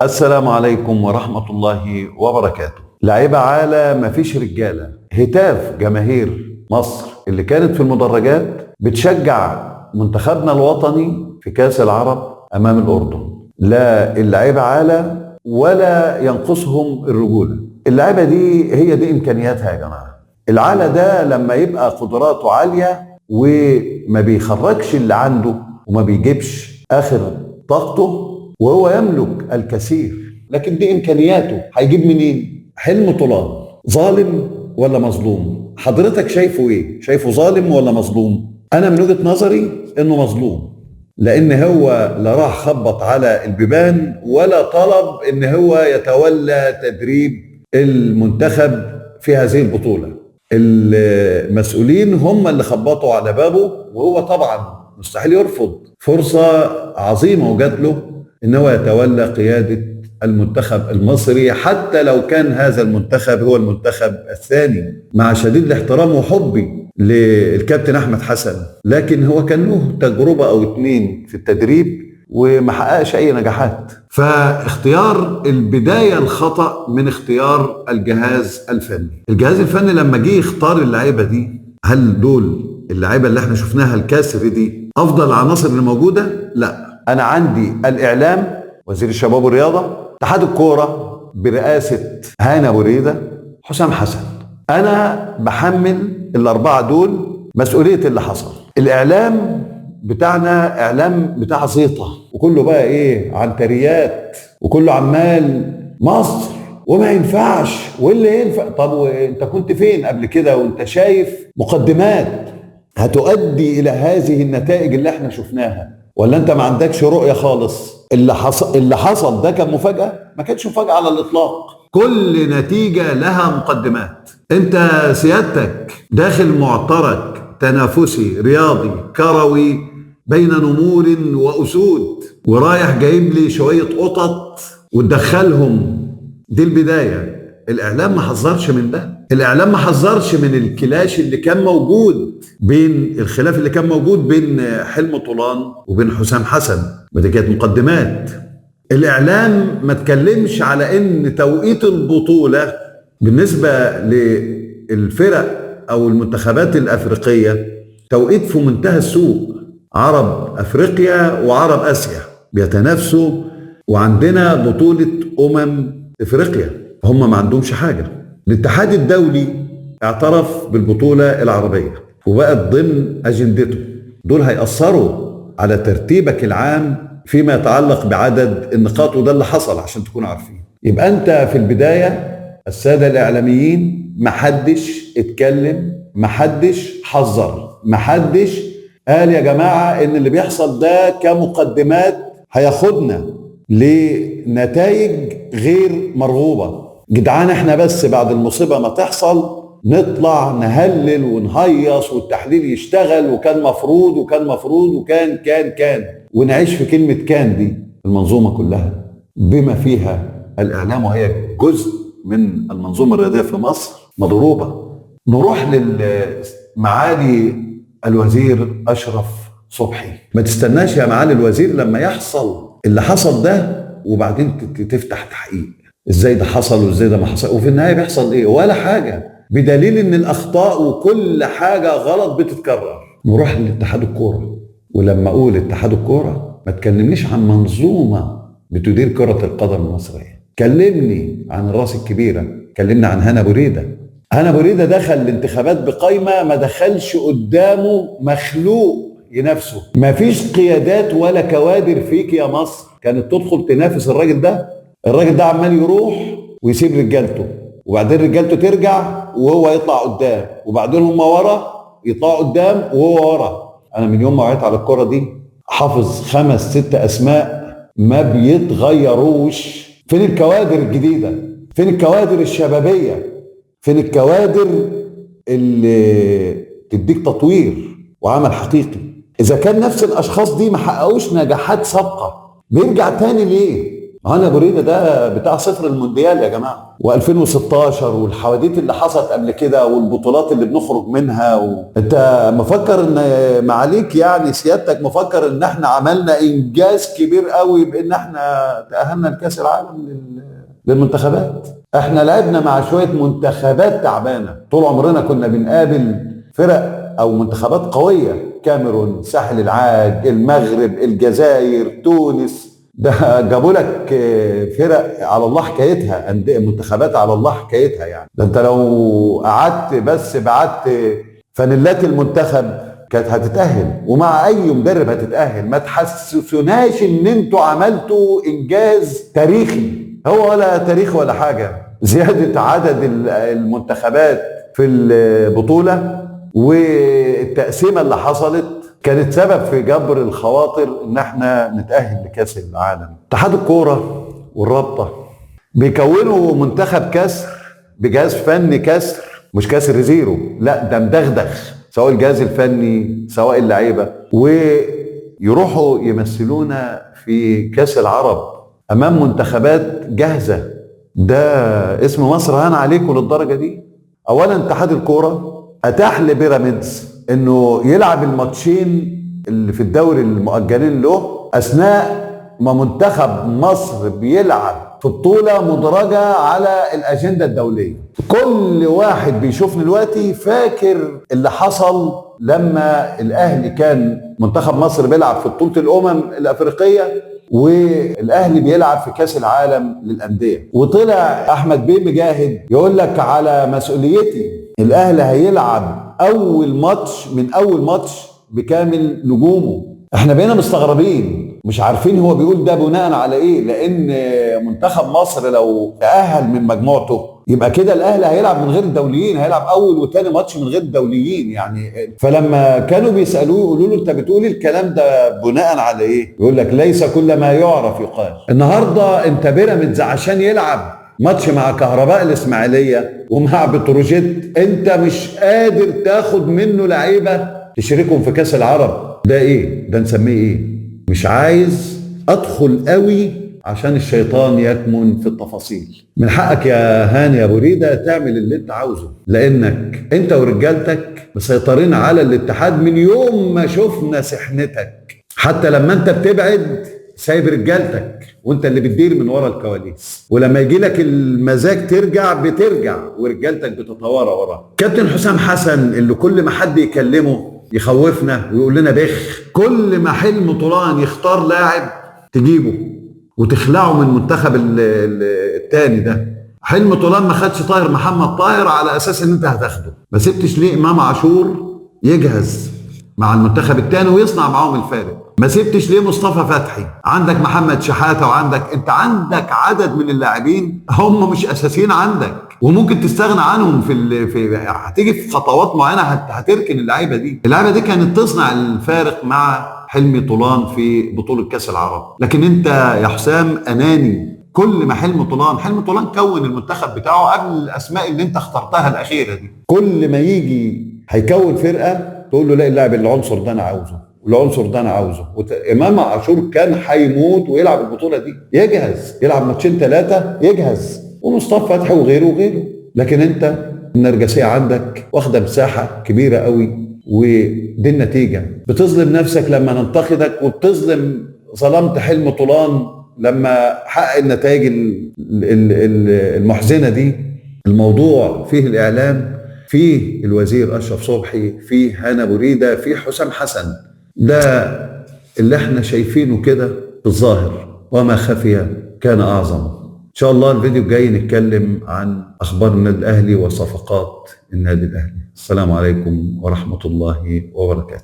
السلام عليكم ورحمة الله وبركاته. لعيبة عالة مفيش رجالة. هتاف جماهير مصر اللي كانت في المدرجات بتشجع منتخبنا الوطني في كأس العرب أمام الأردن. لا اللعيبة عالة ولا ينقصهم الرجولة. اللعيبة دي هي دي إمكانياتها يا جماعة. العالة ده لما يبقى قدراته عالية وما بيخرجش اللي عنده وما بيجيبش آخر طاقته وهو يملك الكثير، لكن دي امكانياته، هيجيب منين؟ حلم طولان ظالم ولا مظلوم؟ حضرتك شايفه ايه؟ شايفه ظالم ولا مظلوم؟ انا من وجهة نظري انه مظلوم، لان هو لا راح خبط على البيبان ولا طلب ان هو يتولى تدريب المنتخب في هذه البطولة. المسؤولين هم اللي خبطوا على بابه، وهو طبعا مستحيل يرفض فرصة عظيمة وجات له ان هو يتولى قيادة المنتخب المصري، حتى لو كان هذا المنتخب هو المنتخب الثاني. مع شديد الاحترام وحبي للكابتن احمد حسن، لكن هو كان له تجربة او اتنين في التدريب وما حققش اي نجاحات. فاختيار البداية الخطأ من اختيار الجهاز الفني. الجهاز الفني لما جه يختار اللعيبة دي، هل دول اللعيبة اللي احنا شفناها الكاسر دي افضل العناصر اللي موجودة؟ لا. انا عندي الاعلام، وزير الشباب والرياضة، اتحاد الكورة برئاسة هاني ابو ريده، حسام حسن. انا بحمل الاربعة دول مسؤولية اللي حصل. الاعلام بتاعنا اعلام بتاع زيطه، وكله بقى ايه، عنتريات، وكله عمال مصر وما ينفعش واللي ينفع. طب وانت كنت فين قبل كده وانت شايف مقدمات هتؤدي الى هذه النتائج اللي احنا شفناها؟ ولا انت ما عندكش رؤية خالص؟ اللي حصل ده كان مفاجأة؟ ما كانش مفاجأة على الإطلاق. كل نتيجة لها مقدمات. انت سيادتك داخل معترك تنافسي رياضي كروي بين نمور وأسود، ورايح جايب لي شوية قطط وتدخلهم. دي البداية. الإعلام ما حذرش من ده. الإعلام ما حذرش من الكلاش اللي كان موجود، بين الخلاف اللي كان موجود بين حلم طولان وبين حسام حسن. ما دي كانت مقدمات. الإعلام ما تكلمش على إن توقيت البطولة بالنسبة للفرق أو المنتخبات الأفريقية توقيت في منتهى السوء. عرب أفريقيا وعرب آسيا بيتنافسوا، وعندنا بطولة أفريقيا، هم ما عندهمش حاجة. الاتحاد الدولي اعترف بالبطولة العربية وبقت ضمن أجندته. دول هيأثروا على ترتيبك العام فيما يتعلق بعدد النقاط، وده اللي حصل عشان تكونوا عارفين. يبقى أنت في البداية السادة الإعلاميين محدش اتكلم، محدش حذر، محدش قال يا جماعة إن اللي بيحصل ده كمقدمات هياخدنا لنتائج غير مرغوبة. جدعان احنا بس بعد المصيبة ما تحصل نطلع نهلل ونهيص والتحليل يشتغل، وكان مفروض وكان مفروض وكان كان كان، ونعيش في كلمة كان دي. المنظومة كلها بما فيها الإعلام، وهي جزء من المنظومة الرياضية في مصر، مضروبة. نروح للمعالي الوزير أشرف صبحي. ما تستناش يا معالي الوزير لما يحصل اللي حصل ده وبعدين تفتح تحقيق ازاي ده حصل وازاي ده ما حصل، وفي النهاية بيحصل ايه؟ ولا حاجة، بدليل ان الاخطاء وكل حاجة غلط بتتكرر. نروح لاتحاد الكورة، ولما اقول اتحاد الكورة ما تكلمنيش عن منظومة بتدير كره القدم المصرية، كلمني عن الراس الكبيرة، كلمني عن هاني ابو ريده. هاني ابو ريده دخل الانتخابات بقايمه ما دخلش قدامه مخلوق ينافسه. مفيش قيادات ولا كوادر فيك يا مصر كانت تدخل تنافس الراجل ده. الراجل ده عمال يروح ويسيب رجالته، وبعدين رجالته ترجع وهو يطلع قدام، وبعدين هم ورا يطلعوا قدام وهو ورا. انا من يوم ما وعيت على الكرة دي حافظ 5 6 اسماء ما بيتغيروش. فين الكوادر الجديدة؟ فين الكوادر الشبابية؟ فين الكوادر اللي تديك تطوير وعمل حقيقي؟ اذا كان نفس الاشخاص دي ما حققوش نجاحات سابقة، بيرجع تاني ليه؟ هاني ابو ريده ده بتاع صفر المونديال يا جماعة، و2016 والحواديت اللي حصلت قبل كده والبطولات اللي بنخرج منها انت مفكر ان معاليك يعني سيادتك مفكر ان احنا عملنا انجاز كبير قوي بان احنا تاهلنا لكاس العالم للمنتخبات؟ احنا لعبنا مع شوية منتخبات تعبانة، طول عمرنا كنا بنقابل فرق او منتخبات قوية، كاميرون، ساحل العاج، المغرب، الجزائر، تونس. ده جابوا لك فرق على الله حكايتها، منتخبات على الله حكايتها يعني. ده انت لو قعدت بس بعت فانيلات المنتخب كانت هتتأهل، ومع اي مدرب هتتأهل. ما تحسسوناش ان انتوا عملتوا انجاز تاريخي، هو ولا تاريخ ولا حاجة. زيادة عدد المنتخبات في البطولة والتقسيمه اللي حصلت كانت سبب في جبر الخواطر ان احنا نتأهل لكاس العالم. اتحاد الكورة والرابطه بيكونوا منتخب كسر بجهاز فني كسر، مش كسر زيرو، لا ده مدغدغ، سواء الجهاز الفني سواء اللعيبة، ويروحوا يمثلونا في كاس العرب امام منتخبات جاهزة. ده اسم مصر هان عليكم للدرجة دي؟ اولا اتحاد الكورة اتاح لبيراميدز انه يلعب الماتشين اللي في الدوري المؤجلين له اثناء ما منتخب مصر بيلعب في بطولة مدرجة على الاجندة الدولية. كل واحد بيشوفني دلوقتي فاكر اللي حصل لما الاهلي كان منتخب مصر بيلعب في بطولة الامم الافريقية والاهلي بيلعب في كاس العالم للاندية، وطلع احمد بيه مجاهد يقول لك على مسؤوليتي الاهلي هيلعب اول ماتش من اول ماتش بكامل نجومه. احنا بقينا مستغربين، مش عارفين هو بيقول ده بناء على ايه، لان منتخب مصر لو تأهل من مجموعته يبقى كده الاهلي هيلعب من غير الدوليين، هيلعب اول وتاني ماتش من غير الدوليين يعني. فلما كانوا بيسالوه يقولوا له انت بتقول الكلام ده بناء على ايه؟ يقول لك ليس كل ما يعرف يقال. النهارده انت بيراميدز عشان يلعب ماتش مع كهرباء الاسماعيلية ومع بتروجيت انت مش قادر تاخد منه لعيبة تشاركهم في كاس العرب. ده ايه؟ ده نسميه ايه؟ مش عايز ادخل قوي عشان الشيطان يكمن في التفاصيل. من حقك يا هاني يا بريدة تعمل اللي انت عاوزه، لانك انت ورجالتك مسيطرين على الاتحاد من يوم ما شفنا سحنتك. حتى لما انت بتبعد سايب رجالتك وانت اللي بتدير من ورا الكواليس، ولما يجي لك المزاج ترجع بترجع ورجالتك بتتوارى ورا. كابتن حسام حسن اللي كل ما حد يكلمه يخوفنا ويقول لنا بخ، كل ما حلم طولان يختار لاعب تجيبه وتخلعه من منتخب التاني ده. حلم طولان ما خدش طاهر محمد طاهر على اساس ان انت هتاخده، ما سبتش ليه امام عاشور يجهز مع المنتخب التاني ويصنع معاهم الفارق، ما سبتش ليه مصطفى فتحي، عندك محمد شحاته، وعندك انت عندك عدد من اللاعبين هم مش اساسيين عندك وممكن تستغنى عنهم في هتيجي في خطوات معينة هتركن اللعيبة دي. اللعيبة دي كانت تصنع الفارق مع حلمي طولان في بطوله كاس العرب، لكن انت يا حسام اناني. كل ما حلمي طولان كون المنتخب بتاعه قبل الاسماء اللي انت اخترتها الاخيرة دي، كل ما يجي هيكون فرقه تقول له لا اللاعب العنصر ده انا عاوزه والعنصر ده انا عاوزه. امام عاشور كان هيموت ويلعب البطولة دي، يجهز يلعب ماتشين ثلاثة يجهز، ومصطفى فتحي وغيره وغيره. لكن انت النرجسية عندك واخده مساحة كبيرة قوي، ودي النتيجة. بتظلم نفسك لما ننتقدك، وبتظلم ظلمت حلم طولان لما حقق النتائج المحزنه دي. الموضوع فيه الاعلام، فيه الوزير اشرف صبحي، فيه هنا بريدة، فيه حسام حسن. ده اللي احنا شايفينه كده في الظاهر، وما خفي كان اعظم. ان شاء الله الفيديو الجاي نتكلم عن اخبار النادي الاهلي وصفقات النادي الاهلي. السلام عليكم ورحمة الله وبركاته.